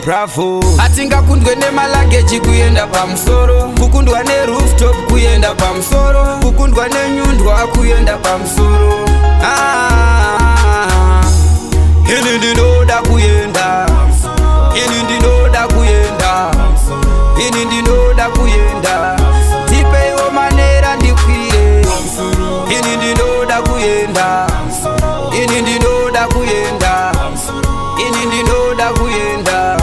Bravo. Hatingakundwe nemaluggage kuenda pamusoro, kukundwa nerooftop kuenda pamusoro, kukundwa nenyundwa kuenda pamusoro. Ah, ini ndinoda kuenda, ini ndinoda kuenda, ini ndinoda kuenda, tipeiwo manera ndikwire. Ini ndinoda kuenda, ini ndinoda kuenda, ini ndinoda kuenda,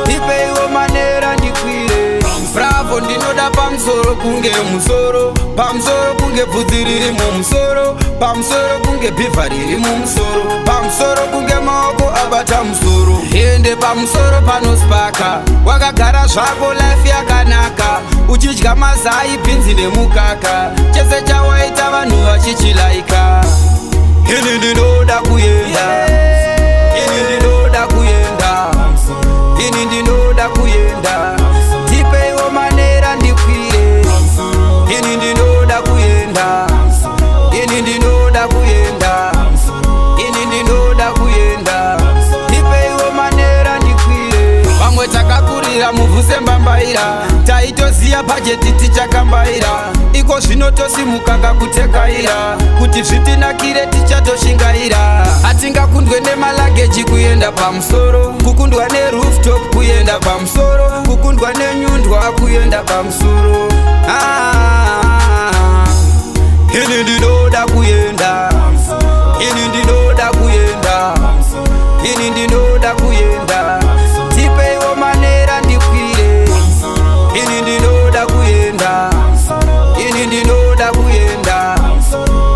tipeiwo manera ndikwire. Bravo, ndinoda pamusoro kunge musoro, pamusoro kunge bvudzi riri mumusoro, pamusoro kunge bhivha riri mumusoro, pamusoro kunge maoko abata musoro. Ende pamusoro panospaka, wakagara zvako, life yakanaka, uchidya mazai, bhinzi nemukaka, chese chawaita vanhu vachichilaika. Ini ndinoda kuenda, ini ndinoda kuenda, ini ndinoda kuenda, tipeiwo manera ndikwire. Ini ndinoda kuenda, ini ndinoda kuenda, ini ndinoda kuenda, tipeiwo manera ndikwire. Vamwe takakurira muvhu sembambaira, taitoziya bhajeti tichakambaira. Iko zvino tosimuka kakutekaira, kuti zvitinakire tichatoshingaira. Hatingakundwe nemaluggage kuenda pamusoro, kukundwa nerooftop kuenda pamusoro, kukundwa nenyundwa kuenda pamusoro. Ah, ini ndinoda kuenda, ini ndinoda kuenda, ini ndinoda kuenda, tipeiwo manera ndikwire. Ini ndinoda kuenda, ini ndinoda kuenda,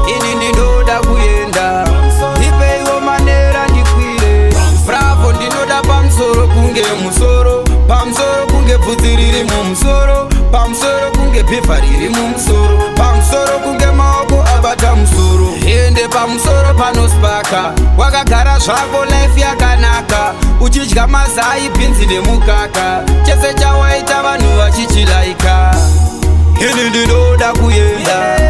ini ndinoda kuenda, tipeiwo manera ndikwire. Bravo, ndinoda pamusoro kunge musoro, pamusoro kunge bvudzi riri mumusoro, pamusoro kunge bhivha riri mumusoro, pamusoro kunge maoko abata musoro. Ende pamusoro panospaka, wakagara zvako, life yakanaka, uchidya mazai, bhinzi nemukaka, chese chawaita vanhu vachichilaika. Ini ndinoda kuenda.